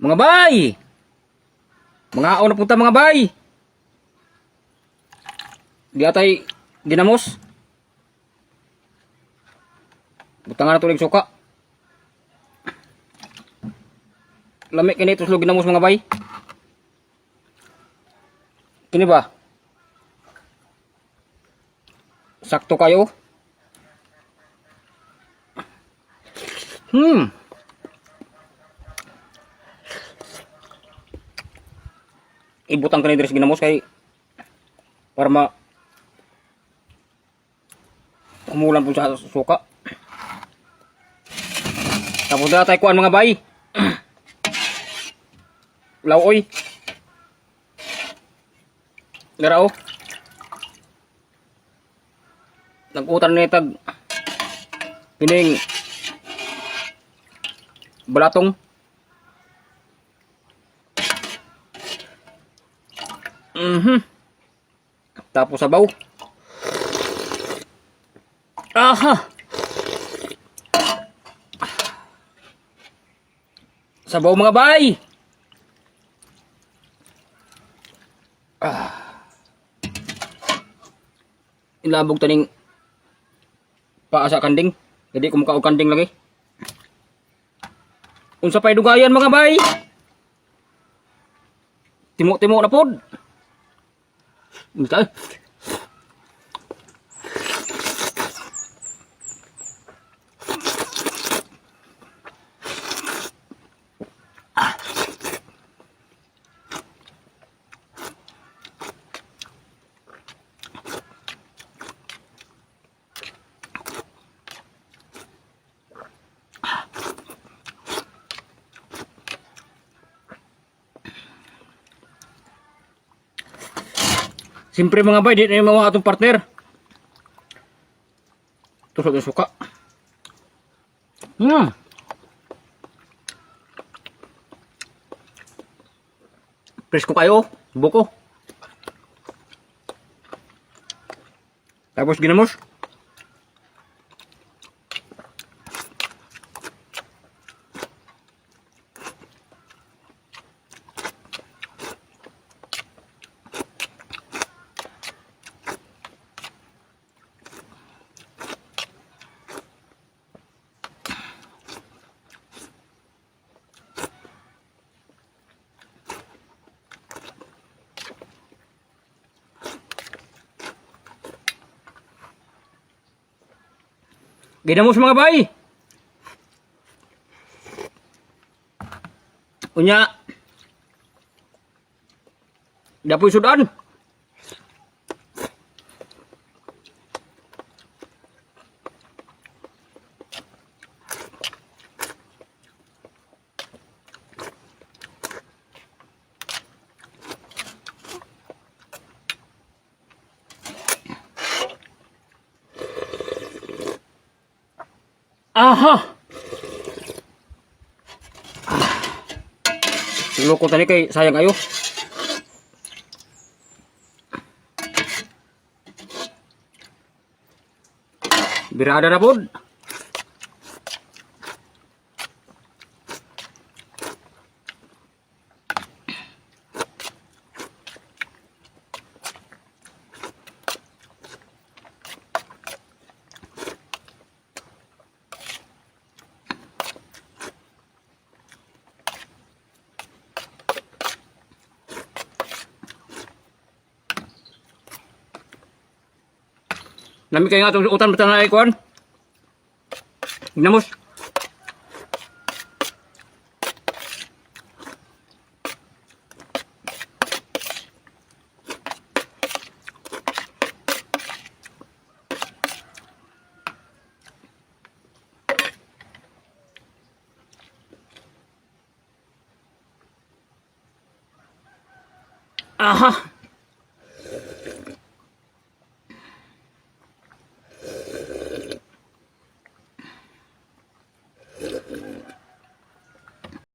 Mga bay! Mga na punta, mga bay! Di atay ginamos. Butangan na tulig suka. Lami kini tuslo ginamos, mga bay. Kini ba? Sakto kayo? Ibutang kani diri sa ginamos kay para ma kumulan po sa suka. Tapos na tayo kuan, mga bay. Lawoy. Dara oh. Nag-utan ni tag kining balatong. Tapos sabaw. Aha. Sabaw, mga bay. Ah. Ilabog taning paa sa kanding. Jadi ko mukha og kanding lagi. Unsa pa'y dugayan, mga bay? Timo-timo na pod. Unsa? Siyempre, mga bay, di na yung mga atong partner. Tusok yung suka. Presko kayo, buko. Tapos ginamos. Ginamos, mga bay. Unya. Dapoy sudan. Aha. Tulo ko tani kay sayang ayo. Birada na pod. Lami kayo nga itong utan basta na ikuan. Ginamos. Aha.